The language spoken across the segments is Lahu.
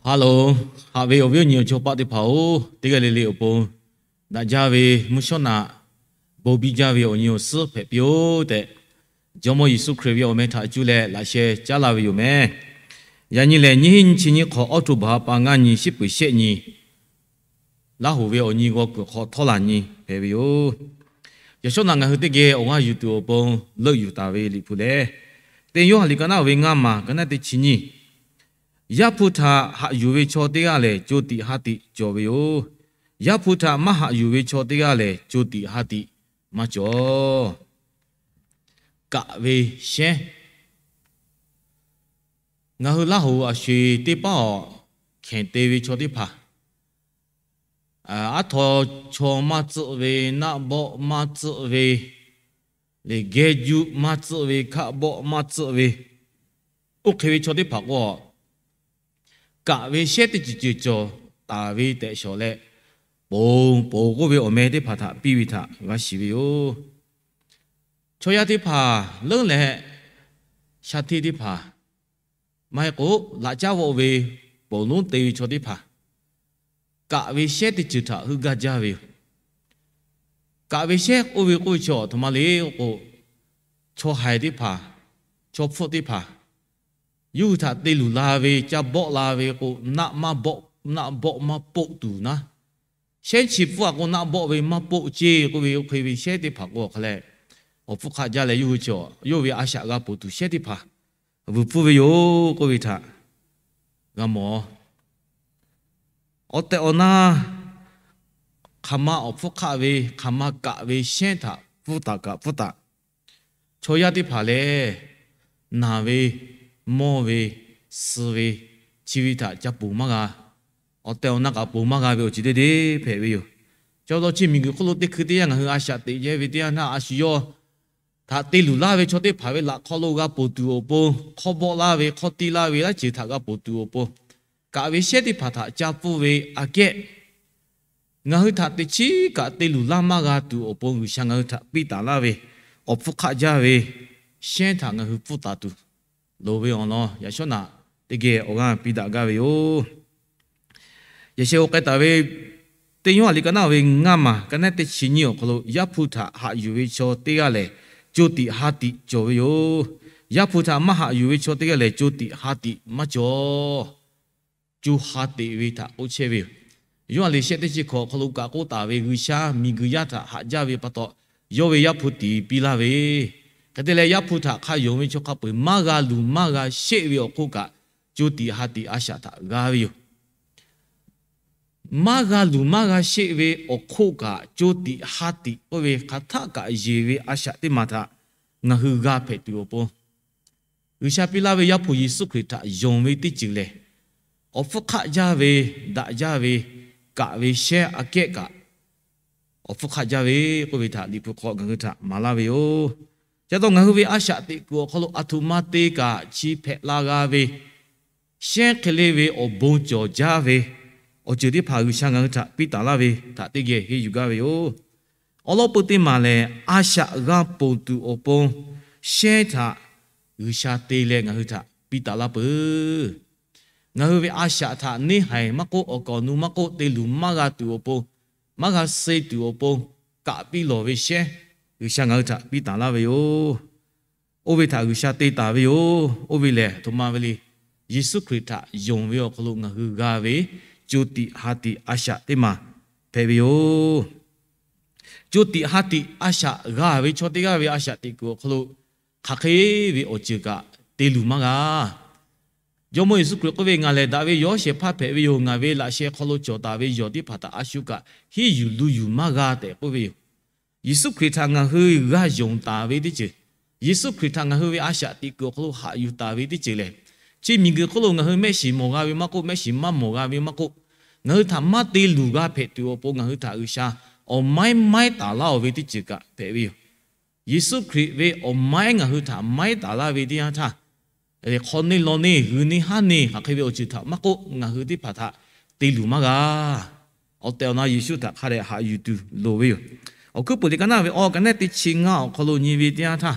Hello, haꞈ ve awˬ viˉ awˬ nyi awˬ chawˇ paˆ teˇ hpaˍ-oˬ, teˇ g'aˇ le le awˬ pon daꞈ jaˇ ve mvuhˇ shawˉ naꞈ bon biˇ jaˇ ve awˬ nyi awˬ suhˉ hpehꞈ piˇ-oˆ tehꞈ, Jawˇmawˇ Yeˍsuˆ Hkriꞈ ve awˬ meh htaꞈ cuˇ leh laꞈ sheh caˉ laˇ ve yoˬ meh. Yaꞈ nyi lehˬ, nyiˇ hinˉ nyiˇ chi nyiˇ hk'awꞈ October ha pa ngaˇ nyi shiˉ peuˬ shehˆ nyi, Laˇ hoꞈ ve awˬ nyi g'aw kuiˬ hk'aw htawˇ laˬ nyi hpehꞈ ve yoˬ. Yaꞈ shawˉ naꞈ ngaˬ hui teˇ geh awˬ g'aˇ yuˬ tuˬ awˬ pon leuˆ yuˬ taˍ ve Liꞈ hpu lehˬ, Teˇ Yoˇhanˬ liꞈ ka naˆ ve ngaˇ maˬ ka naˆ teˇ chi nyiˇ, Yaˇ hpu htaꞈ haꞈ yuˬ ve chaw teˇ g'aˇ lehˬ, co tiꞈ ha tiꞈ cawˬ ve yoˬ. Yaˇ hpu htaꞈ maˇ haꞈ yuˬ ve chaw teˇ g'aˇ lehˬ, co tiꞈ ha tiꞈ maˇ cawˬ. Kaꞈ ve shehnˉ. Ngaˬ hui Laˇ hoꞈ awˬ sheˍ teˇ paˉ awˬ hkehˬ te ve chaw teˇ hpaˍ, aˉ htaw chaw maˇ tcuhˆ ve, naˆ bawˆ maˇ tcuhˆ ve, lehˬ geh juˆ maˇ tcuhˆ ve, hkaˆ bawˆ maˇ tcuhˆ ve, oˇ hk'e ve chaw teˇ hpaˍ k'o, kaꞈ ve shehnˉ teˇ ceuˬ ceuˬ cawˬ taˍ ve tehꞈ shawˍ leh, ponˬ ponˬ k'oˆ ve awˬ meh teˇ hpaˍ htaꞈ piˇ ve htaꞈ g'a shiˍ ve yoˬ. Chaw yaˇ teˇ hpaˍ leuˉ leh, shaˍ hteˇ teˇ hpaˍ, maˇ heˆ k'o laꞈ caˉ vawˆ ve ponˬ lonˉ te ve chaw teˇ hpaˍ, kaꞈ ve shehnˉ teˇ ceuˬ htaꞈ heuˆ gaˇ jaˇ ve yoˬ. Kaꞈ ve shehnˉ oˇ ve k'oˆ ve chi awˬ htoꞈ ma le k'o, chaw haiˬ teˇ hpaˍ, chaw hpfuhˆ teˇ hpaˍ, yawˇ hui htaꞈ te luˬ la ve, ca bawˆ la ve k'o, naˆ maˇ bawˆ, naˆ bawˆ maˇ poˆ tuˬ naˉ, shehnˉ chi pfuhˇ a k'o naˆ bawˆ ve maˇ poˆ ceˇ k'oˆ ve, oˇ hk'e ve shehnˉ teˇ hpaˍ k'o awˬ hk'a lehˬ, awˬ hpfuhˇ hk'aˆ jaˇ leh yawˇ hui chi yawˇ ve a shaꞈ g'a ponˬ tuˬ shehnˉ teˇ hpaˍ vuiˬ pfuhˇ ve yoˬ k'oˆ ve htaꞈ g'a mawˬ. Awˬ tehˬ awˬ na hk'aˬ ma awˬ hpfuhˇ hk'aˆ ve, hk'aˬ ma kaꞈ ve shehnˉ htaꞈ pfuhˇ taˍ kaꞈ pfuhˇ taˍ. Chaw yaˇ teˇ hpaˍ lehˬ, naˬ ve, mawˇ ve, suh ve, chi ve htaꞈ ca ponˬ maˇ g'a. Awˬ tehˬ awˬ na kaꞈ ponˬ maˇ g'a ve awˬ ceuˬ teˇ deˇ hpehꞈ ve yoˬ. Chi pa taw chi miˬguiˬ hk'oˆ lo teˇ hkui teˇ yanˇ ngaˬ hui a shaꞈ teꞈ yehˇ ve teˇ yanˇ htaˇ, a shu yawˇ htaꞈ te luˬ laˇ ve chaw teˇ hpaˍ ve laꞈ hk'aw lo g'a ponˬ tuˬ awˬ pon, hk'awˇ bawˆ laˇ ve, hk'awˇ tiˇ laˇ ve laˇ ceuˬ htaꞈ g'a ponˬ tuˬ awˬ pon, kaꞈ ve shehnˉ teˇ hpaˍ htaꞈ ca pfuhˇ ve aꞈ kehˉ, ngaˬ hui htaꞈ teꞈ chiˉ kaꞈ te luˬ laˇ maˇ g'a tuˬ awˬ pon G'uiˬsha ngaˬ hui htaꞈ piˇ taˍ laˇ ve, awˬ hpfuhˇ hk'aˆ jaˇ ve shehnˉ htaꞈ ngaˬ hui pfuhˇ taˍ tuˬ loˍ ve awˬ lawn yaꞈ shawˉ naꞈ teˇ geh awˬ g'aˇ piˇ daꞈ gaˇ ve yoˬ. Yaꞈ sheh g'a k'ai taˍ ve Teˇ Yoˇhanˬ liꞈ ka naˆ ve ngaˇ maˬ ka naˆ teˇ chi nyiˇ awˬ hk'aw lo, Yaˇ hpu htaꞈ haꞈ yuˬ ve chaw teˇ g'aˇ lehˬ, co tiꞈ ha tiꞈ cawˬ ve yoˬ. Yaˇ hpu htaꞈ maˇ haꞈ yuˬ ve chaw teˇ g'aˇ lehˬ, co tiꞈ ha tiꞈ maˇ cawˬ. Co ha teꞈ ve htaꞈ k'oˆ chehˇ ve yoˬ. Yoˇhanˬ liꞈ shehˆ teˇ chi hkawꞈ awˬ hk'aw lo kaꞈ k'oˆ taˍ ve, G'uiˬsha miˬguiˬ yaˇ htaꞈ haꞈ jaˇ ve pa taw, yawˇ ve Yaˇ hpu tiˍ piˇ laˇ ve, hk'e te leh Yaˇ hpu htaꞈ hk'a yonˍ ve chaw hk'a peu-eˬ maˇ g'a luˬ maˇ g'a sheˆ ve awˬ hk'oˆ kaꞈ, co tiꞈ ha tiꞈ a shaꞈ htaꞈ g'a ve yoˬ. Maˇ g'a luˬ maˇ g'a sheˆ ve awˬ hk'oˆ kaꞈ, co tiꞈ ha tiꞈ k'oˆ ve hk'aˬ htaˆ kaꞈ yeˬ ve a shaꞈ teˇ maˬ htaꞈ ngaˬ hui g'a hpehꞈ tuˬ awˬ pon, G'uiˬsha piˇ laˇ ve Yaˇ hpu Yeˍsuˆ Hkriꞈ htaꞈ yonˍ ve teˇ ceuˬ lehˬ, awˬ hpfuhˇ hk'aˆ jaˇ ve, daꞈ jaˇ ve, kaꞈ ve shehnˉ aꞈ kehˉ kaꞈ awˬ hpfuhˇ hk'aˆ jaˇ ve k'oˆ ve htaꞈ Liꞈ hpu hk'aw ngaˬ hui htaꞈ maˍ laˇ ve yoˬ. Chi pa taw ngaˬ hui ve a shaꞈ teꞈ kuiˬ awˬ hk'aw lo aˬ htoꞈ ma te kaꞈ chi hpehꞈ la g'a ve, shehnˉ hk'e le ve awˬ bon cawˬ jaˇ ve awˬ ceuˬ teˇ hpaˍ G'uiˬsha ngaˬ hui htaꞈ piˇ taˍ laˇ ve htaꞈ teˇ geh henˇ yuˬ gaˇ ve yoˬ. Awˬ lawn peu teˇ maˬ lehˬ, a shaꞈ g'a ponˬ tuˬ awˬ pon shehnˉ htaꞈ G'uiˬsha te leh ngaˬ hui htaꞈ piˇ taˍ laˇ peuˬ. Ngaˬ hui ve a shaꞈ htaꞈ neˇ haiˬ maˇ k'oˆ, awˬ kaˍ awˬ nu maˇ k'oˆ, te luˬ maˇ g'a tuˬ awˬ pon, maˇ g'a suh tuˬ awˬ pon kaꞈ piˇ lawˬ ve shehnˉ G'uiˬsha ngaˬ hui htaꞈ piˇ taˍ laˇ ve yoˬ. Oˇ ve htaꞈ G'uiˬsha te taˍ ve yoˬ. Oˇ ve lehˬ, a htoꞈ ma ve le, Yeˍsuˆ Hkriꞈ htaꞈ yonˍ ve awˬ hk'aw lo ngaˬ hui g'a ve co tiꞈ ha tiꞈ a shaꞈ teˇ maˬ hpehꞈ ve yoˬ. Co tiꞈ ha tiꞈ a shaꞈ g'a ve chaw teˇ g'aˇ ve a shaꞈ teꞈ kuiˬ awˬ hk'aw lo hk'aˬ hk'e ve awˬ ceuˬ kaꞈ te luˬ maˇ g'a. Jawˇmawˇ Yeˍsuˆ Hkriꞈ k'oˆ ve, Ngaˬ lehˬ daꞈ ve yawˇ shehˍ hpaˇ hpehꞈ ve yoˬ. Ngaˬ ve laꞈ sheh hk'aw lo cawˬ taˍ ve yawˬ teˇ hpaˍ htaꞈ a shu kaꞈ henˇ yuˬ lu yuˬ maˇ g'a tehꞈ k'oˆ ve yoˬ. Yeˍsuˆ Hkriꞈ htaꞈ ngaˬ hui g'a yonˍ taˍ ve teˇ ceuˬ, Yeˍsuˆ Hkriꞈ htaꞈ ngaˬ hui ve a shaꞈ teꞈ kuiˬ awˬ hk'aw lo haꞈ yuˬ taˍ ve teˇ ceuˬ lehˬ, chi miˬguiˬ hk'oˆ lo ngaˬ hui mehˆ shiˍ mawˬ g'a ve maˇ k'oˆ, mehˆ shiˍ maˇ mawˬ g'a ve maˇ k'oˆ, ngaˬ hui htaꞈ maˇ te luˬ g'a hpehꞈ tuˬ awˬ pon ngaˬ hui htaꞈ G'uiˬsha awˬ maiˉ maiˉ taˍ laˇ-oˬ ve teˇ ceuˬ kaꞈ hpehꞈ ve yoˬ. Yeˍsuˆ Hkriꞈ ve awˬ maiˉ ngaˬ hui htaꞈ maiˉ taˍ laˇ ve teˇ yanˇ htaˇ, hk'aw neˇ law neˇ, g'uiˬ neˇ haˉ neˇ, hk'aˬ hk'e ve awˬ ceuˬ htaꞈ maˇ k'oˆ, ngaˬ hui teˇ hpaˍ htaꞈ te luˬ maˇ g'a. Awˬ tehˬ awˬ na Yeˍsuˆ htaꞈ hk'a dehꞈ haꞈ yuˬ tuˬ loˍ ve yoˬ. Awˬ hkuiˉ puiˍ liꞈ ka naˆ ve awˬ ka naˆ teˇ chi ngaˇ awˬ hk'aw lo nyi ve teˇ yanˇ htaˇ,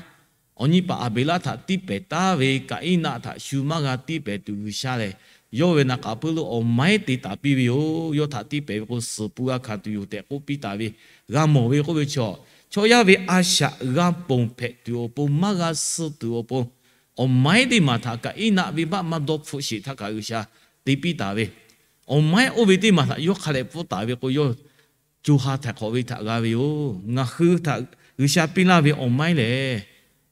awˬ nyi paˍ Aˍbeˍlaˆ htaꞈ tiˇ pehˍ taˉ ve Kaˍiˉnaˆ htaꞈ shu maˇ g'a tiˇ pehˍ tuˬ G'uiˬsha lehˬ, yawˇ ve naˍ k'aˍ puiˉ lo awˬ maiˉ te taˍ piˇ ve yoˬ. Yawˇ htaꞈ tiˇ pehˍ ve k'o, suhˍ pun g'a hkanˍ tuˬ yoˬ tehꞈ k'oˆ piˇ taˍ ve g'a mawˬ ve k'oˆ ve chaw, chaw yaˇ ve a shaꞈ g'a ponˬ hpehꞈ tuˬ awˬ pon, maˇ g'a suh tuˬ awˬ pon, awˬ maiˉ teˇ maˬ htaꞈ kaꞈ Eˇnaˆ venˇ baˆ maˇ dawˇ hpfuhˆ sheˍ htaˇ kaꞈ G'uiˬsha te piˇ taˍ ve, awˬ maiˉ oˇ ve teˇ maˬ htaꞈ yawˇ hk'a dehꞈ pfuhˇ taˍ ve k'o, yawˇ co ha htaiˍ hk'awꞈ ve htaꞈ g'a ve yoˬ. Ngaˬ hui htaꞈ G'uiˬsha piˇ laˇ ve awˬ maiˉ lehˬ,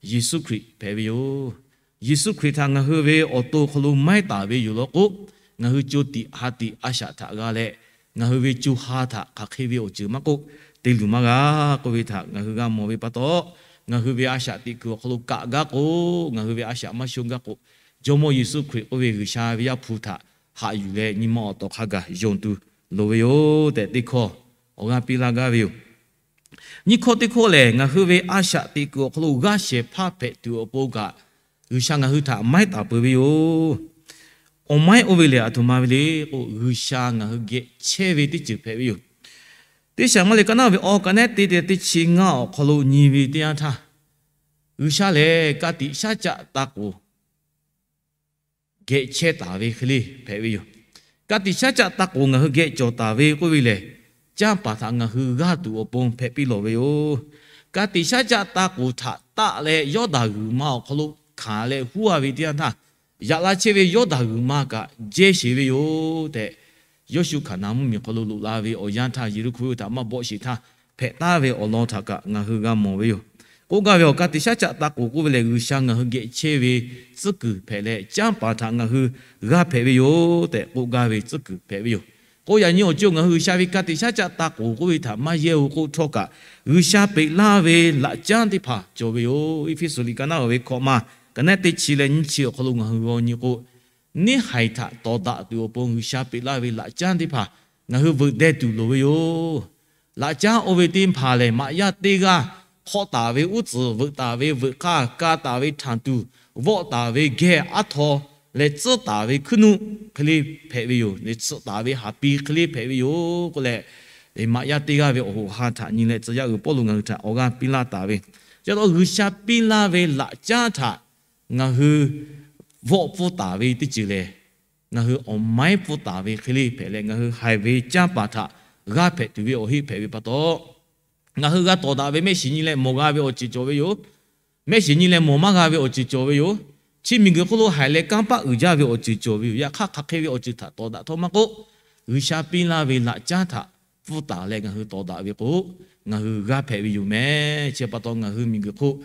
Yeˍsuˆ Hkriꞈ hpehꞈ ve yoˬ. Yeˍsuˆ Hkriꞈ htaꞈ ngaˬ hui ve awˬ to awˬ hk'aw lo maiˉ taˍ ve yoˬ law k'o, ngaˬ hui co tiꞈ ha tiꞈ a shaꞈ htaꞈ g'a leh, ngaˬ hui ve co ha htaꞈ hk'aˬ hk'e ve awˬ ceuˬ maˇ k'oˆ, te luˬ maˇ g'a k'oˆ ve htaꞈ ngaˬ hui g'a mawˬ ve pa taw, ngaˬ hui ve a shaꞈ teꞈ kuiˬ awˬ hk'aw lo kaꞈ gaˇ k'o, ngaˬ hui ve a shaꞈ maˇ shonˇ gaˇ k'o, Jawˇmawˇ Yeˍsuˆ Hkriꞈ k'oˆ ve G'uiˬsha ve Yaˇ hpu htaꞈ haꞈ yuˬ leh nyi ma awˬ tawˍ hk'a gaˬ yonˍ tuˬ loˍ ve yoˬ tehꞈ teˇ hkawˇ awˬ g'aˇ piˇ laˇ gaˇ ve yoˬ. Nyiˇ hkawˇ teˇ hkawˇ lehˬ, ngaˬ hui ve a shaꞈ teꞈ kuiˬ awˬ hk'aw lo g'aˇ shehˍ hpaˇ hpehꞈ tuˬ awˬ pon kaꞈ, G'uiˬsha ngaˬ hui htaꞈ maiˉ taˍ peuˬ ve yoˬ. Awˬ maiˉ oˇ ve lehˬ, aˬ htoꞈ ma ve le k'o, G'uiˬsha ngaˬ hui geh chehˇ ve teˇ ceuˬ hpehꞈ ve yoˬ. Teˇ Saˍmuˍeˍlaˆ ka naˉ ve awˬ ka nehˉ te te teˇ chi ngaˇ awˬ hk'aw lo nyi ve teˇ yanˇ htaˇ, G'uiˬsha lehˬ ka tiꞈ shaˉ caˆ ta k'oˍ geh chehˇ taˍ ve hk'e le hpehꞈ ve yoˬ. Ka tiꞈ shaˉ caˆ ta k'oˍ ngaˬ hui geh cawˬ taˍ ve k'oˆ ve lehˬ, canˇ paˍ htaꞈ ngaˬ hui g'aˇ tuˬ awˬ pon hpehꞈ piˇ lawˬ ve yoˬ. Ka tiꞈ shaˉ caˆ ta k'oˍ htaꞈ taˆ leh Yawˇdanˍ g'uiˬ ma awˬ hk'aw lo hkanˍ leh huˉ a ve teˇ yanˇ htaˇ, yaꞈ la chehˇ ve Yawˇdanˍ g'uiˬ ma kaꞈ jehˇ sheˍ ve yoˬ tehꞈ, Yawˇshuˆ Hkaˍnanˍ mvuhˇmiˬ hk'aw lo loꞈ la ve awˬ yanˇ htaˇ, Yeˍriˆhkoˇ ve htaꞈ maˇ bawˆ sheˍ htaˇ hpehꞈ taˍ ve awˬ lawn htaꞈ kaꞈ ngaˬ hui g'a mawˬ ve yoˬ. K'oˆ gaˇ ve awˬ ka tiꞈ shaˉ caˆ ta k'oˍ k'oˆ ve lehˬ, G'uiˬsha ngaˬ hui geh chehˇ ve tcuhˉ kuiˬ hpehꞈ leh, canˇ paˍ htaꞈ ngaˬ hui g'aˇ hpehꞈ ve yoˬ tehꞈ k'oˆ gaˇ ve tcuhˉ kuiˬ hpehꞈ ve yoˬ. K'o yaꞈ nyi awˬ co ngaˬ hui G'uiˬsha ve ka tiꞈ shaˉ caˆ ta k'oˍ k'oˆ ve htaꞈ maˇ yehˇ-oˬ k'oˆ htawˇ kaꞈ, G'uiˬsha peꞈ laˇ ve laꞈ caˉ teˇ hpaˍ cawˬ ve yoˬ. Eˇfeˇsuꞈ liꞈ ka naˉ ve hkawꞈ ma ka nehˉ teˇ chi leh nyiˇ chi awˬ hk'aw lo ngaˬ hui g'aw nyi k'o, neˇ haiˬ htaꞈ tawˍ daꞈ tuˬ awˬ pon G'uiˬsha peꞈ laˇ ve laꞈ caˉ teˇ hpaˍ ngaˬ hui veuꞈ deh tuˬ loˍ ve yoˬ. Laꞈ caˉ oˇ ve teˇ hpaˍ lehˬ, maꞈ yaˇ teˇ g'aˇ hk'awˆ taˍ ve uˉ tcuhˍ veuꞈ taˍ ve veuꞈ k'aˇ, ka taˍ ve htanˍ tuˬ, vawˆ taˍ ve geh aˉ htaw leh tcuhˉ taˍ ve hkuiˉ nuˆ hk'e le hpehꞈ ve yoˬ. Tsuhꞈ taˍ ve haˍ pi hk'e le hpehꞈ ve yoˬ k'oˆ leh, maꞈ yaˇ teˇ g'aˇ ve awˬ hoꞈ ha htaꞈ nyi leh tcuh yaˇ uiˍ Pawˇluꞈ ngaˬ hui htaꞈ awˬ g'aˇ piˇ laˇ taˍ ve, ca taw G'uiˬsha piˇ laˇ ve laꞈ caˉ htaꞈ ngaˬ hui vawˆ pfuhˇ taˍ ve teˇ ceuˬ lehˬ, ngaˬ hui awˬ maiˉ pfuhˇ taˍ ve hk'e le hpehꞈ leh, ngaˬ hui haiˬ ve canˇ paˍ htaꞈ g'aˇ hpehꞈ tuˬ ve awˬ heˆ hpehꞈ ve pa taw, ngaˬ hui g'a tawˍ daꞈ ve mehˆ shiˍ nyi leh mawˬ g'a ve awˬ ceuˬ cawˬ ve yoˬ. Mehˆ shiˍ nyi leh mawˬ maˇ g'a ve awˬ ceuˬ cawˬ ve yoˬ. Chi miˬguiˬ hk'oˆ lo haiˬ leh kanˇ paˆ uiˍ jaˇ ve awˬ ceuˬ cawˬ ve yoˬ. Yaꞈ hk'aˇ, hk'aˬ hk'e ve awˬ ceuˬ htaꞈ tawˍ daꞈ htawˇ maˇ k'oˆ, G'uiˬsha piˇ laˇ ve laꞈ caˉ htaꞈ pfuhˇ taˍ leh ngaˬ hui tawˍ daꞈ ve k'o, ngaˬ hui g'aˇ hpehꞈ ve yoˬ mehˍ. Chi pa taw ngaˬ hui miˬguiˬ hk'oˆ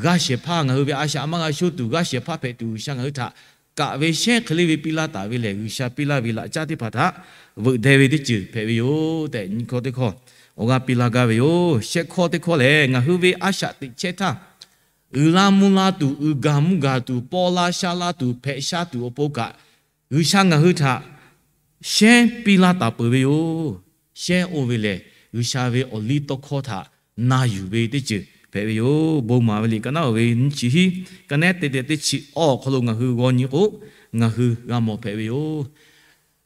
g'aˇ shehˍ hpaˇ, ngaˬ hui ve a shaꞈ maˇ g'a sho tuˬ g'aˇ shehˍ hpaˇ hpehꞈ tuˬ, G'uiˬsha ngaˬ hui htaꞈ kaꞈ ve shehˉ hk'e le ve piˇ laˇ taˍ ve lehˬ, G'uiˬsha piˇ laˇ ve laꞈ caˉ teˇ hpaˍ htaꞈ veuꞈ deh ve teˇ ceuˬ hpehꞈ ve yoˬ tehꞈ, nyiˇ hkawˇ teˇ hkawˇ awˬ g'aˇ piˇ laˇ gaˇ ve yoˬ. Shehˆ hkawˇ teˇ hkawˇ lehˬ, ngaˬ hui ve a shaꞈ teꞈ chehˇ htaˇ, uiˍ la mvuh la tuˬ, uiˍ gaˬ mvuh gaˬ tuˬ, paw la sha la tuˬ, hpehꞈ sha tuˬ awˬ pon kaꞈ, G'uiˬsha ngaˬ hui htaꞈ shehˉ piˇ laˇ taˍ peuˬ ve yoˬ. Shehˉ oˇ ve lehˬ, G'uiˬsha ve awˬ liˇ tawˇ hkawˇ htaꞈ na yuˬ ve teˇ ceuˬ hpehꞈ ve yoˬ. Bon maˍ ve liꞈ ka naˉ oˬ ve nyiˇ chi hiˉ, ka nehˉ te te teˇ chi awˬ awˬ hk'aw lo ngaˬ hui g'aw nyi k'o, ngaˬ hui g'a mawˬ hpehꞈ ve yoˬ.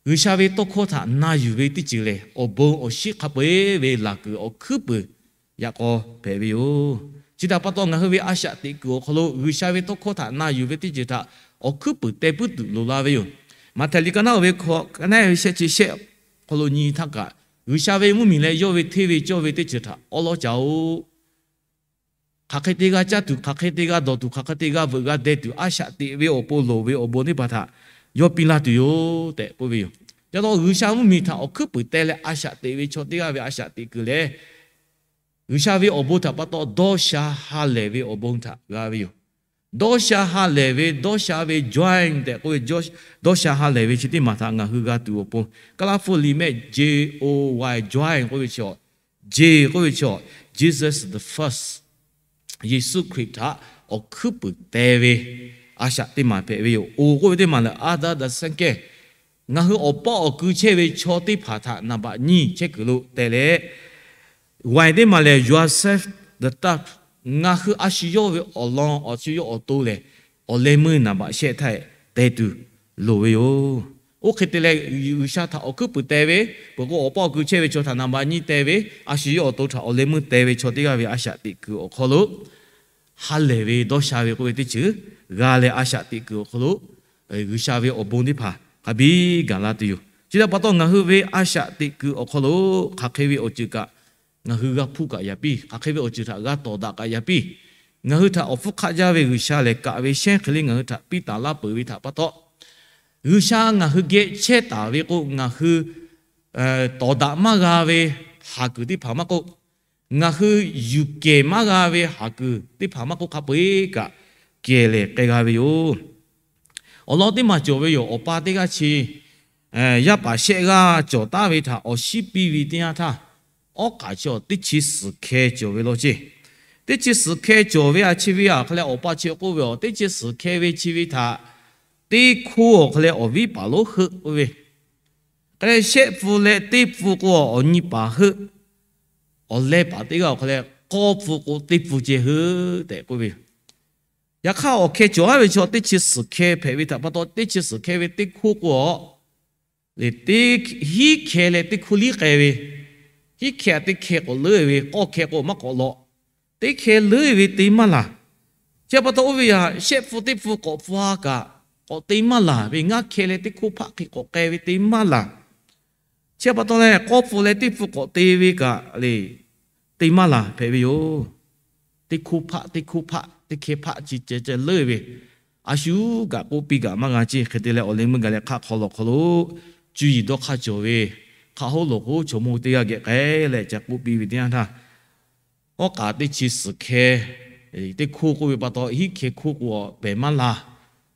G'uiˬsha ve tawˇ hkawˇ htaꞈ na yuˬ ve teˇ ceuˬ lehˬ, awˬ bon awˬ shiˉ hk'a peu-eˬ ve laˬ kuiˬ awˬ hkuiˉ puiˍ yaꞈ k'aw hpehꞈ ve yoˬ. Chi htaꞈ pa taw, ngaˬ hui ve a shaꞈ teꞈ kuiˬ awˬ hk'aw lo G'uiˬsha ve tawˇ hkawˇ htaꞈ na yuˬ ve teˇ ceuˬ htaꞈ awˬ hkuiˉ puiˍ teh puiˉ tuˬ loˍ la ve yoˬ. Maꞈhtehˍ liꞈ ka naˉ oˇ ve hkawꞈ, ka naˉ ve shehˆ chi shehˆ hk'aw lo nyi htaˇ kaꞈ, G'uiˬsha ve mvuhˇmiˬ leh yawˇ ve hteˇ ve cawˇ ve teˇ ceuˬ htaꞈ awˉ lawˉ ca-oˬ. Hk'aˬ hk'e te g'a caˇ tuˬ, hk'aˬ hk'e te g'a dawˬ tuˬ, hk'aˬ hk'e te g'a veuꞈ g'a deh tuˬ, a shaꞈ teꞈ ve awˬ pon loˍ ve awˬ bon teˇ hpaˍ htaꞈ yawˇ piˇ laˇ tuˬ yoˬ tehꞈ k'oˆ ve yoˬ. Ca taw G'uiˬsha mvuhˇmiˬ htaꞈ awˬ hkuiˉ puiˍ teh leh a shaꞈ teꞈ ve chaw teˇ g'aˇ ve a shaꞈ teꞈ kuiˬ lehˬ, G'uiˬsha ve awˬ bon htaꞈ pa taw dawˇ sha ha lehˬ ve awˬ bon htaꞈ g'a ve yoˬ. Dawˇ sha ha lehˬ ve, dawˇ sha ve joy tehꞈ k'oˆ ve, dawˇ sha ha lehˬ ve chi teˇ maˬ htaꞈ ngaˬ hui g'a tuˬ awˬ pon, Kaˇlaˇ hpu liꞈ mehˆ J O Y, joy k'oˆ ve chaw, J k'oˆ ve chaw, Jesus the first, Yeˍsuˆ Hkriꞈ htaꞈ awˬ hkuiˉ puiˍ teh ve a shaꞈ teˇ maˬ hpehꞈ ve yoˬ. O k'oˆ ve teˇ maˬ lehˬ, other the second, ngaˬ hui awˬ paˆ awˬ kui chehˇ ve chaw teˇ hpaˍ htaꞈ naˍ baꞈ nyiˇ chehˇ kuiˬ lo teh leh, Y teˇ maˬ lehˬ, yourself the third, ngaˬ hui a shu yawˇ ve awˬ lawn a shu yawˇ awˬ to lehˬ, awˬ leh meuˇ naˍ baꞈ shehˆ htaˇ teh tuˬ loˍ ve yoˬ. Oˇ hk'e te leh, G'uiˬsha htaꞈ awˬ hkuiˉ puiˍ teh ve, peuˬ k'o awˬ paˆ awˬ kui chehˇ ve chaw htaꞈ naˍ baꞈ nyiˇ teh ve, a shu yawˇ awˬ to htaꞈ awˬ leh meuˇ teh ve chaw teˇ g'aˇ ve a shaꞈ teꞈ kuiˬ awˬ hk'aw lo ha lehˬ ve dawˇ sha ve k'oˆ ve teˇ ceuˬ g'a leh, a shaꞈ teꞈ kuiˬ awˬ hk'aw lo G'uiˬsha ve awˬ bon teˇ hpaˍ hk'a biˇ gaˬ la tuˬ yoˬ. Chi htaꞈ pa taw, ngaˬ hui ve a shaꞈ teꞈ kuiˬ awˬ hk'aw lo hk'aˬ hk'e ve awˬ ceuˬ kaꞈ ngaˬ hui g'a hpuˇ kaꞈ yaꞈ piˇ, hk'aˬ hk'e ve awˬ ceuˬ htaꞈ g'a tawˍ daꞈ kaꞈ yaꞈ piˇ. Ngaˬ hui htaꞈ awˬ hpfuhˇ hk'aˆ jaˇ ve G'uiˬsha lehˬ, kaꞈ ve shehnˉ hk'e le ngaˬ hui htaꞈ piˇ taˍ laˇ peuˬ ve htaꞈ pa taw, G'uiˬsha ngaˬ hui geh chehˇ taˍ ve k'o, ngaˬ hui tawˍ daꞈ maˇ g'a ve haˍ kuiˬ teˇ hpaˍ maˇ k'oˆ, ngaˬ hui yuˬ kehˬ maˇ g'a ve haˍ kuiˬ teˇ hpaˍ maˇ k'oˆ, hk'a peu-eˬ kaꞈ kehˬ lehˬ k'ai g'a ve yoˬ. Awˬ lawn teˇ maˬ cawˬ ve yoˬ. Awˬ pa teˇ g'aˇ chi yaˇ paˍ shehˆ g'aˇ cawˬ taˉ ve htaꞈ awˬ shiˉ piˇ ve teˇ yanˇ htaˇ, awˉ k'aꞈ chi teˇ chi suhˍ hkeh cawˬ ve law ceˇ. Teˇ chi suhˍ hkeh cawˬ ve a chi ve a hk'a leh, awˬ pa chi k'oˆ ve, Awˬ, teˇ chi suhˍ hkeh ve chi ve htaꞈ teˇ hkoˇ awˬ hk'a leh awˬ viˉ paˍ lonˉ heuˆ k'oˆ ve, hk'a leh shehˆ pfuhˇ leh teˇ pfuhˇ k'o awˬ nyi paˍ heuˆ, awˬ leh paˍ teˇ g'aˇ awˬ hk'a leh k'awˇ pfuhˇ k'o teˇ pfuhˇ ceh heuˆ tehꞈ k'oˆ ve yoˬ. Yaꞈ hk'aˇ, awˬ hkeh cawˬ aˉ ve chaw teˇ chi suhˍ hkeh hpehꞈ ve htaꞈ pa taw, teˇ chi suhˍ hkeh ve teˇ hkoˇ k'o a, teˇ hiˉ hkeh leh teˇ hkoˇ liˇ k'ai ve, hiˉ hkeh a teˇ hkeh k'awꞈ leuˉ ve, k'awˇ hkeh k'o maˇ k'awꞈ lawꞈ, teˇ hkeh leuˉ ve te maˇ laˬ. Chi pa taw, oˇ ve yaꞈ shehˆ pfuhˇ teˇ pfuhˇ k'awꞈ pfuhˇ a kaꞈ k'awꞈ te maˇ laˬ ve, ngaˇ hkeh leh teˇ hkoˇ hpaˆ hk'e k'awꞈ k'ai ve te maˇ laˬ. Chi pa taw leh, k'awˇ pfuhˇ leh teˇ pfuhˇ k'awꞈ te ve kaꞈ le, te maˇ laˬ hpehꞈ ve yoˬ. Teˇ hkoˇ hpaˆ teˇ hkoˇ hpaˆ teˇ hkeh hpaˆ chi ceh ceh leuˉ ve, a shu kaꞈ k'oˆ piˇ kaꞈ maˇ g'a ceˇ. Hk'e te leh, awˬ leh meuˇ gaˬ leh hk'aˆ hk'aw lo awˬ hk'aw lo cuˇ yiˍ dawˇ hk'aˇ cawˬ ve hk'aˆ hoˉ lawˬ hoˉ chaw mawˇ teˇ g'aˇ geh k'ai leh ca k'oˆ piˇ ve teˇ yanˇ htaˇ, awˉ k'aꞈ teˇ chi suhˍ hkeh, teˇ hkoˇ k'oˆ ve pa taw hiˉ hkeh hkoˇ k'o pehˬ maˇ laˬ.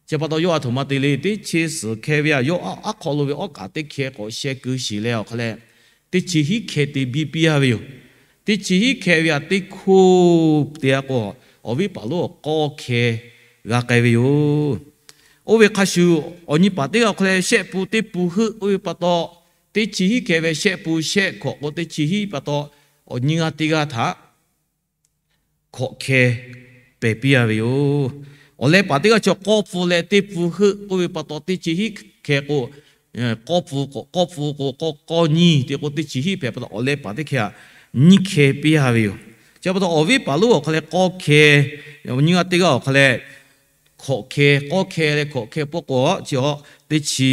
Chi pa taw, yawˇ a htoꞈ ma te le, teˇ chi suhˍ hkeh ve a yawˇ aˉ hk'aw lo ve awˉ k'aꞈ teˇ hkeh k'awꞈ sheh keu shiˍ leh awˬ hk'a leh, teˇ chi hiˉ hkeh te biˇ piˇ a ve yoˬ. Teˇ chi hiˉ hkeh ve a teˇ hkoˇ te a k'o, awˬ viˉ paˍ lonˉ awˬ k'awˇ hkeh g'a k'ai ve yoˬ. Oˇ ve hk'a shuˍ, awˬ nyi paˍ teˇ g'aˇ awˬ hk'a leh shehˆ pfuhˇ teˇ pfuhˇ heuˆ k'oˆ ve pa taw, teˇ chi hiˉ hkeh ve shehˆ pfuhˇ shehˆ hkawꞈ k'o teˇ chi hiˉ pa taw, awˬ nyi g'aˇ teˇ g'aˇ htaꞈ hkawꞈ hkeh pehˬ piˇ a ve yoˬ. Awˬ leh paˍ teˇ g'aˇ chaw k'awˇ pfuhˇ leh teˇ pfuhˇ heuˆ k'oˆ ve pa taw, teˇ chi hiˉ hkeh k'o k'awˇ pfuhˇ k'o, k'awˇ pfuhˇ k'o k'awˇ k'awˇ nyiˇ te k'o, teˇ chi hiˉ hpehꞈ pa taw, awˬ leh paˍ teˇ hkeh a nyiˇ hkeh piˇ a ve yoˬ. Chi pa taw, awˬ viˉ paˍ lonˉ awˬ hk'a leh k'awˇ hkeh, nyiˇ g'aˇ teˇ g'aˇ awˬ hk'a leh hkawꞈ hkeh, k'awˇ hkeh leh hkawꞈ hkeh pawˆ k'o, chi a teˇ chi,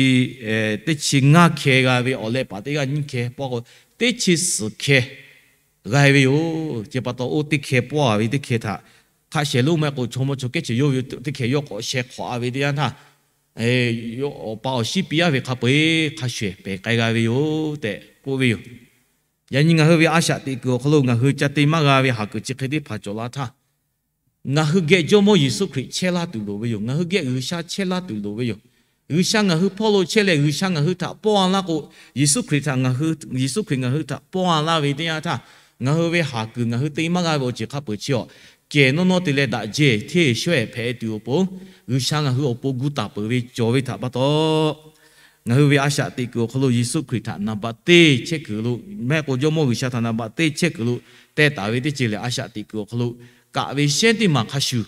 teˇ chi ngaˇ hkeh g'a ve awˬ leh paˍ teˇ g'aˇ nyiˇ hkeh pawˆ k'o, teˇ chi suhˍ hkeh g'a ve yoˬ. Chi pa taw, oˇ teˇ hkeh pawˆ a ve teˇ hkeh htaꞈ hk'a shehˍ lonˉ maˇ k'o, chaw mawˇ chaw kehˉ ceuˬ yawˇ ve teˇ hkeh yawˇ k'awꞈ sheh hk'awꞈ a ve teˇ yanˇ htaˇ, awˬ pa awˬ shiˉ piˇ a ve hk'a peu-eˬ hk'a shehˍ pehˬ k'ai g'a ve yoˬ tehꞈ k'oˆ ve yoˬ. Yaꞈ nyi ngaˬ hui ve a shaꞈ teꞈ kuiˬ awˬ hk'aw lo ngaˬ hui ca te maˇ g'a ve haˍ kuiˬ chi hk'e teˇ hpaˍ cawˬ la htaˇ, ngaˬ hui geh Jawˇmawˇ Yeˍsuˆ Hkriꞈ chehˇ laˇ tuˬ loˍ ve yoˬ. Ngaˬ hui geh G'uiˬsha chehˇ laˇ tuˬ loˍ ve yoˬ. G'uiˬsha ngaˬ hui hpawˇ lo chehˇ leh, G'uiˬsha ngaˬ hui htaꞈ pawˇ a laˇ k'o, Yeˍsuˆ Hkriꞈ htaꞈ ngaˬ hui, Yeˍsuˆ Hkriꞈ ngaˬ hui htaꞈ pawˇ a laˇ ve teˇ yanˇ htaˇ, ngaˬ hui ve haˍ kuiˬ ngaˬ hui te maˇ g'a ve awˬ ceuˬ hk'a peuˬ chi awˬ, kehˬ nawˇ nawˇ te leh daꞈ jehˬ hteˇ shawehˇ hpehꞈ tuˬ awˬ pon, G'uiˬsha ngaˬ hui awˬ pon gu taˍ peuˬ ve cawˬ ve htaꞈ pa taw, ngaˬ hui ve a shaꞈ teꞈ kuiˬ awˬ hk'aw lo Yeˍsuˆ Hkriꞈ htaꞈ naˍ baꞈ teˇ chehˇ kuiˬ lo, maˇ heˆ k'o Jawˇmawˇ G'uiˬsha htaꞈ naˍ baꞈ teˇ chehˇ kuiˬ lo teh taˍ ve teˇ ceuˬ lehˬ, a shaꞈ teꞈ kuiˬ awˬ hk'aw lo kaꞈ ve shehnˉ teˇ maˬ hk'a shuˍ,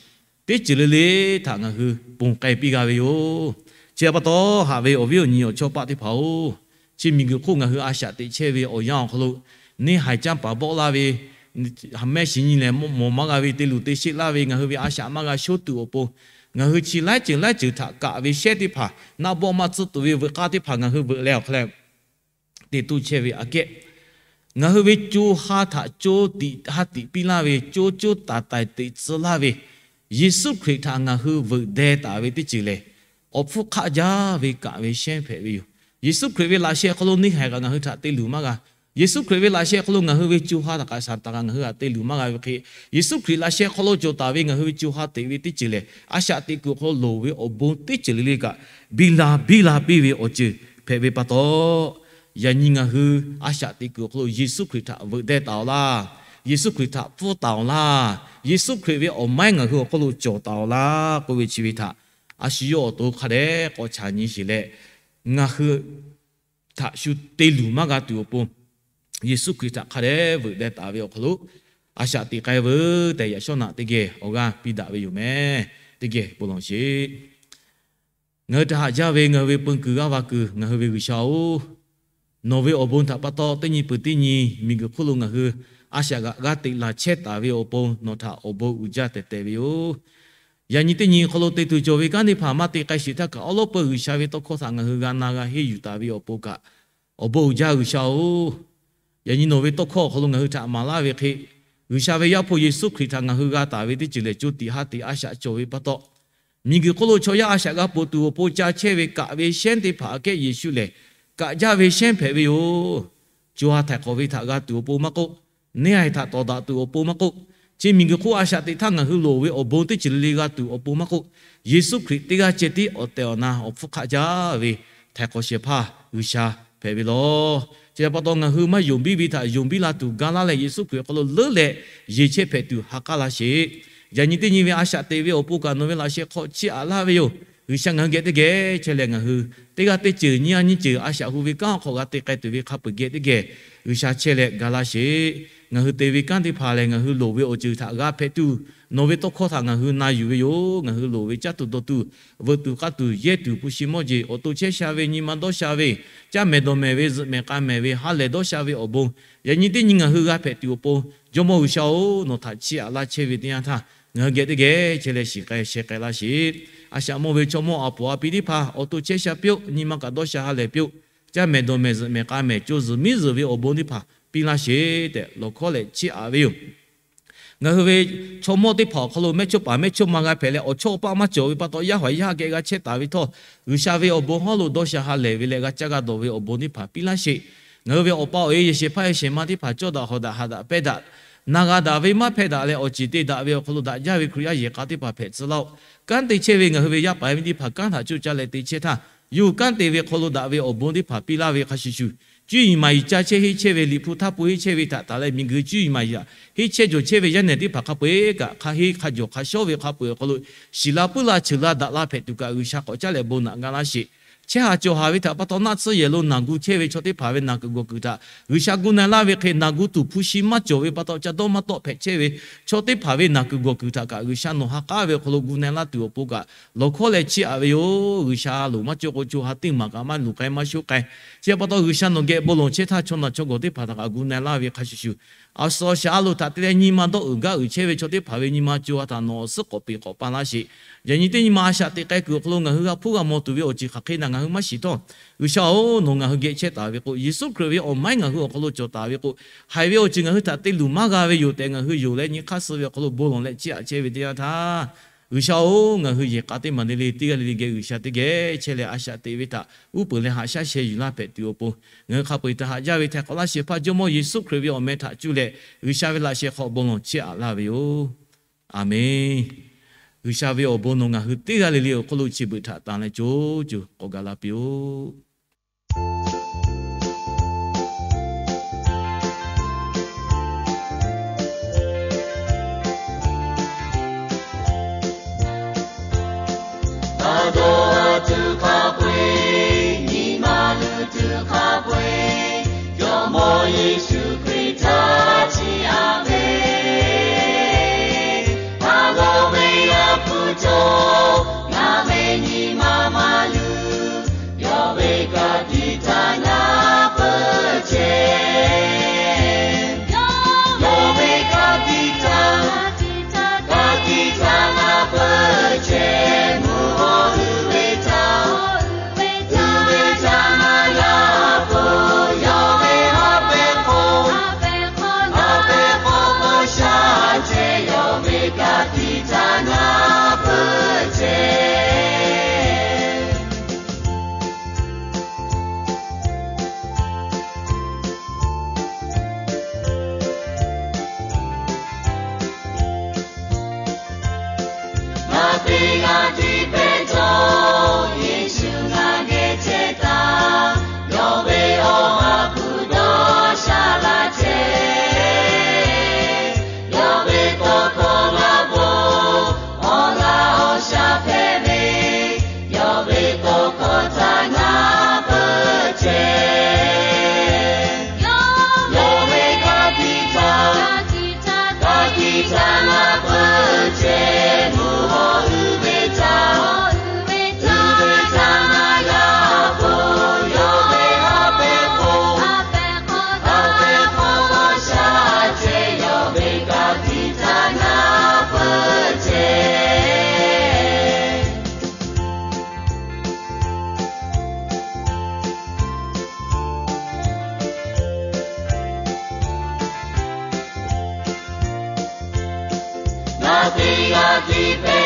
teˇ ceuˬ le le htaꞈ ngaˬ hui ponˬ k'ai piˇ g'a ve yoˬ. Chi pa taw, haꞈ ve awˬ viˉ awˬ nyi awˬ chawˇ paˆ teˇ hpaˍ-oˬ, chi miˬguiˬ hk'oˆ ngaˬ hui a shaꞈ teꞈ chehˇ ve awˬ yanˇ awˬ hk'aw lo, neˇ haiˬ canˇ paˍ bawˆ laˇ ve, ha mehˇ shiˍ nyi lehˬ mawˬ maˇ g'a ve, te luˬ te sheˆ laˇ ve, ngaˬ hui ve a shaꞈ maˇ g'a shoˉ tuˬ awˬ pon, ngaˬ hui chi laiˉ ceuˬ laiˉ ceuˬ htaꞈ kaꞈ ve shehnˉ teˇ hpaˍ, naˆ bawˆ maˇ tcuhˉ tuˬ ve veuꞈ k'aˇ teˇ hpaˍ ngaˬ hui veuꞈ leh awˬ hk'a leh, te tuˇ chehˇ ve aꞈ kehˉ, ngaˬ hui ve co ha htaꞈ co tiꞈ ha tiꞈ piˇ laˇ ve, co co taiˍ taiˍ teꞈ tcuh laˇ ve, Yeˍsuˆ Hkriꞈ htaꞈ ngaˬ hui veuꞈ deh taˍ ve teˇ ceuˬ lehˬ, awˬ hpfuhˇ hk'aˆ jaˇ ve kaꞈ ve shehnˉ hpehꞈ ve yoˬ. Yeˍsuˆ Hkriꞈ ve laꞈ sheh hk'aw lo neˇ haiˬ kaꞈ ngaˬ hui htaꞈ te luˬ maˇ g'a. Yeˍsuˆ Hkriꞈ ve laꞈ sheh hk'aw lo ngaˬ hui ve co ha htaꞈ kaꞈ Saˍtanˍ kaꞈ ngaˬ hui htaꞈ te luˬ maˇ g'a ve hk'e, Yeˍsuˆ Hkriꞈ laꞈ sheh hk'aw lo cawˬ taˍ ve ngaˬ hui ve co ha teꞈ ve teˇ ceuˬ lehˬ, a shaꞈ teꞈ kuiˬ awˬ hk'aw lo loˍ ve awˬ bon teˇ ceuˬ le le kaꞈ, biˇ la biˇ la piˇ ve awˬ ceuˬ hpehꞈ ve pa taw, yaꞈ nyi ngaˬ hui a shaꞈ teꞈ kuiˬ awˬ hk'aw lo Yeˍsuˆ Hkriꞈ htaꞈ veuꞈ deh taˍ-oꞈ laˇ. Yeˍsuˆ Hkriꞈ htaꞈ pfuhˇ taˍ-oꞈ laˇ. Yeˍsuˆ Hkriꞈ ve awˬ maiˉ ngaˬ hui awˬ hk'aw lo cawˬ taˍ-oꞈ laˇ k'oˆ ve chi ve htaꞈ a shu yawˇ awˬ to hk'a dehꞈ k'awꞈ chaꞈ nyi sheˍ leh, ngaˬ hui htaꞈ shu te luˬ maˇ g'a tuˬ awˬ pon, Yeˍsuˆ Hkriꞈ htaꞈ hk'a dehꞈ veuꞈ deh taˍ ve awˬ hk'aw lo a shaꞈ teꞈ k'ai veuˬ tehꞈ, yaꞈ shawˉ naꞈ teˇ geh awˬ g'aˇ piˇ daꞈ ve yoˬ meh. Teˇ geh bon lawˬ sheˍ. Ngaˬ hui htaꞈ haꞈ jaˇ ve ngaˬ hui ve peu kuiˬ g'aˇ va kuiˬ ngaˬ hui ve G'uiˬsha-oˬ, nawˬ ve awˬ bon htaꞈ pa taw teˇ nyi peuˬ teˇ nyi miˬguiˬ hk'oˆ lo ngaˬ hui a shaꞈ g'aꞈ g'aˇ teꞈ laˬ chehˇ taˍ ve awˬ pon nawˬ htaꞈ awˬ bon uiˍ jaˇ tehˬ tehˬ ve yoˬ. Yaꞈ nyi teˇ nyi hk'aw lo te tuˬ cawˬ ve kanˉ teˇ hpaˍ maˇ te k'ai sheˍ htaˇ kaꞈ, awˉ lawˉ peuˇ G'uiˬsha ve tawˇ hkawˇ htaꞈ ngaˬ hui g'a na g'a henˇ yuˬ taˍ ve awˬ pon kaꞈ, awˬ bon uiˍ jaˇ G'uiˬsha-oˬ, yaꞈ nyi nawˬ ve tawˇ hkawˇ awˬ hk'aw lo ngaˬ hui htaꞈ maˍ laˇ ve hk'e, G'uiˬsha ve Yaˇ hpu Yeˍsuˆ Hkriꞈ htaꞈ ngaˬ hui g'a taˍ ve teˇ ceuˬ lehˬ, co tiꞈ ha tiꞈ a shaꞈ cawˬ ve pa taw, miˬguiˬ hk'oˆ lo chaw yaˇ a shaꞈ g'a ponˬ tuˬ awˬ pon ca chehˇ ve kaꞈ ve shehnˉ teˇ hpaˍ aꞈ kehˉ Yeˍsuˆ lehˬ, kaꞈ jaˇ ve shehnˉ hpehꞈ ve yoˬ. Co ha htaiˍ hk'awꞈ ve htaꞈ g'a tuˬ awˬ pon maˇ k'oˆ, neˇ haiˬ htaꞈ tawˍ daꞈ tuˬ awˬ pon maˇ k'oˆ, chi miˬguiˬ hk'oˆ a shaꞈ teꞈ htaˇ ngaˬ hui loˍ ve awˬ bon teˇ ceuˬ le le g'a tuˬ awˬ pon maˇ k'oˆ, Yeˍsuˆ Hkriꞈ teˇ g'aˇ ceh tiˉ awˬ tehˬ awˬ na awˬ hpfuhˇ hk'aˆ jaˇ ve htaiˍ hk'awꞈ shehˍ hpaˇ G'uiˬsha hpehꞈ ve lawˬ. Chi pa taw ngaˬ hui maˇ yonˍ biˇ ve htaꞈ yonˍ biˇ la tuˬ ga laˇ leh, Yeˍsuˆ Hkriꞈ awˬ hk'aw lo leuˉ leh yeˬ chehˇ hpehꞈ tuˬ ha k'aˉ laˇ sheˍ. Yaꞈ nyi teˇ nyi ve a shaꞈ teꞈ ve awˬ pon kaꞈ nawˬ ve laꞈ sheh hk'aw chiˇ aꞈ laˇ ve yoˬ. G'uiˬsha ngaˬ hui geh teˇ geh chehˇ leh, ngaˬ hui teˇ g'aˇ teˇ ceuˬ nyiˇ g'aˇ nyiˇ ceuˬ a shaꞈ hu ve kanˉ awˬ hk'aw g'a te k'ai tuˬ ve hk'a peu-eˬ geh teˇ geh G'uiˬsha chehˇ leh ga laˇ sheˍ. Ngaˬ hui te ve kanˉ teˇ hpaˍ lehˬ, ngaˬ hui loˍ ve awˬ ceuˬ htaꞈ g'a hpehꞈ tuˬ, nawˬ ve tawˇ hkawˇ htaꞈ ngaˬ hui na yuˬ ve yoˬ. Ngaˬ hui loˍ ve caˇ tuˬ dawˬ tuˬ, veuꞈ tuˬ k'aˇ tuˬ, yehˇ tuˬ hpu shi mawˇ jeˬ, awˬ to chehˇ sha ve, nyi ma dawˇ sha ve, caˇ mehˍ dawˬ mehˍ ve, zuhꞈ mehˍ k'a mehˍ ve, ha lehˬ dawˇ sha ve awˬ bon, yaꞈ nyi teˇ nyi ngaˬ hui g'a hpehꞈ tuˬ awˬ pon, Jawˇmawˇ G'uiˬsha-oˬ, nawˬ htaꞈ chiˇ aꞈ laˇ chehˇ ve teˇ yanˇ htaˇ, ngaˬ hui geh teˇ geh chehˇ leh shiˍ k'ai sheh k'ai laˇ sheˍ. A shaꞈ mawˇ ve chaw mawˇ a poˍ a pi teˇ hpaˍ awˬ to chehˇ sha piˇ-oˆ. Nyi ma kaꞈ dawˇ sha ha lehˬ piˇ-oˆ. Caˇ mehˍ dawˬ mehˍ, zuhꞈ mehˍ k'a mehˍ, co zuhˬ miˉ zuhˬ ve awˬ bon teˇ hpaˍ piˇ laˇ sheˍ tehꞈ lawˬ hkawˉ leh chiˇ aꞈ ve yoˬ. Ngaˬ hui ve chaw mawˇ teˇ hpaˍ awˬ hk'aw lo mehˇchawˇpaˍ mehˇchawˇ ma g'a hpehꞈ leh, awˬ chawˇ awˬ paˆ maˇ cawˬ ve pa taw, yaˇ haw yaˇ geh g'a chehˇ taˍ ve htawˇ, G'uiˬsha ve awˬ bon hawˉ lo dawˇ sha ha lehˬ ve leh g'a caˇ g'a dawˬ ve awˬ bon teˇ hpaˍ piˇ laˇ sheˍ. Ngaˬ hui ve awˬ pa awˬ e yehˬ shehˍ hpaˇ yehˬ shehˍ ma teˇ hpaˍ cawˇ daꞈ hawˍ daꞈ haꞈ daꞈ pehˇ daꞈ, na g'a daꞈ ve maˇ hpehˇ daꞈ leh, awˬ ceˬ te daꞈ ve awˬ hk'aw lo daꞈ jaˇ ve Hkriꞈ yaˇ yehˬ k'a teˇ hpaˍ hpehꞈ tcuh laˇ-oˆ. Kanˉ te chehˇ ve ngaˬ hui ve yaˇ paˍ yaˇ miˇ teˇ hpaˍ kanˉ htaꞈ coˇ caˇ leh te chehˇ htaˇ, yawˇ hui kanˉ te ve hk'aw lo daꞈ ve awˬ bon teˇ hpaˍ piˇ laˇ ve hk'a shuˍ shuˍ, cuˇ yiˍ maˍ yiˍ ca chehˇ henˇ chehˇ ve, Liꞈ hpu htaˇ pun henˇ chehˇ ve htaꞈ tanˬ leh, miˬguiˬ cuˇ yiˍ maˍ yiˍ htaꞈ henˇ chehˇ jawˬ chehˇ ve yaˇ nehˬ teˇ hpaˍ hk'a peu-eˬ kaꞈ, hk'a henˇ hk'a jawˬ hk'a shawˉ ve hk'a peu-eˬ awˬ hk'aw lo, shiˍ la puiˉ la cheuˬ la daꞈ la hpehꞈ tuˬ kaꞈ G'uiˬsha k'awꞈ caˉ leh bon naꞈ ga laˇ sheˍ. Chehˇ haˍ cawˬ haˍ ve htaꞈ pa taw, naˆ tsuhˇ yehˬ lo naˬ gu chehˇ ve chaw teˇ hpaˍ ve naˬ kuiˬ gawˬ kuiˬ htaꞈ G'uiˬsha gu na-e laˇ ve hk'e, naˬ gu tuˬ hpu shi maˇ cawˬ ve pa taw, ca dawˇ maˇ tawˆ hpehꞈ chehˇ ve chaw teˇ hpaˍ ve naˬ kuiˬ gawˬ kuiˬ htaꞈ kaꞈ G'uiˬsha nawˬ ha k'aˉ ve awˬ hk'aw lo gu na-e laˇ tuˬ awˬ pon kaꞈ, lawˬ hkawˉ leh chiˇ aꞈ ve yoˬ. G'uiˬsha loˍ maˇ cawˇ k'o, co ha teˇ maˬ kaꞈ maˇ luˬ k'ai maˇ shoˆ k'ai. Chi pa taw, G'uiˬsha nawˬ geh bon lawˬ chehˇ htaˇ, chaw naˬ chaw gawˬ teˇ hpaˍ htaꞈ kaꞈ gu na-e laˇ ve hk'a shuˍ shuˍ, a suh a shaˍ a loˍ htaꞈ te leh nyi ma dawˇ uiˍ gaˇ uiˍ chehˇ ve chaw teˇ hpaˍ ve nyi ma co ha htaꞈ nawˬ awˬ suhˉ k'awꞈ peˍ k'awꞈ pa laˇ sheˍ. Yaꞈ nyi teˇ nyi ma a shaꞈ teꞈ k'ai kuiˬ awˬ hk'aw lo ngaˬ hui g'a hpuˇ g'a mawˬ tuˬ ve awˬ ceuˬ hk'aˬ hk'e naˬ ngaˬ hui maˇ shiˍ htawˇ, G'uiˬsha-oˬ, nawˬ ngaˬ hui geh chehˇ taˍ ve k'o, Yeˍsuˆ Hkriꞈ ve awˬ maiˉ ngaˬ hui awˬ hk'aw lo cawˬ taˍ ve k'o, haiˬ ve awˬ ceuˬ ngaˬ hui htaꞈ te luˬ maˇ g'a ve yoˬ tehꞈ ngaˬ hui yonˍ leh nyi hk'aˇ suh ve awˬ hk'aw lo bon lawˬ leh chiˇ aꞈ chehˇ ve teˇ yanˇ htaˇ, G'uiˬsha-oˬ, ngaˬ hui yehˬ k'a teˇ maˬ le le teˇ g'aˇ le le geh G'uiˬsha teˇ geh chehˇ leh a shaꞈ teꞈ ve htaꞈ uˉ peunˍ leh haꞈ shaˉ sheh yuˬ laˇ hpehꞈ tuˬ awˬ pon, ngaˬ hui hk'a peu-eˬ htaꞈ haꞈ jaˇ ve htaiˍ hk'awꞈ laˇ shehˍ hpaˇ Jawˇmawˇ Yeˍsuˆ Hkriꞈ ve awˬ meh htaꞈ cuˇ leh G'uiˬsha ve laꞈ sheh hk'aw bon lawˬ chiˇ aꞈ laˇ ve yoˬ. Aˬmenˍ. G'uiˬsha ve awˬ bon nawˬ ngaˬ hui teˇ g'aˇ le le awˬ hk'aw lo chi beuꞈ htaꞈ tanˬ leh co co k'awꞈ gaˬ la piˇ-oˆ. Awˬ to a tuˬ hk'a peu-eˬ, nyi ma luˬ tuˬ hk'a peu-eˬ, Jawˇmawˇ Yeˍsuˆ Hkriꞈ htaꞈ chiˇ aꞈ ve, a lo ve yaˇ hpu cawˬ, ngaˬ ve nyi ma maˇ luˬ, yawˇ ve a tiꞈ pe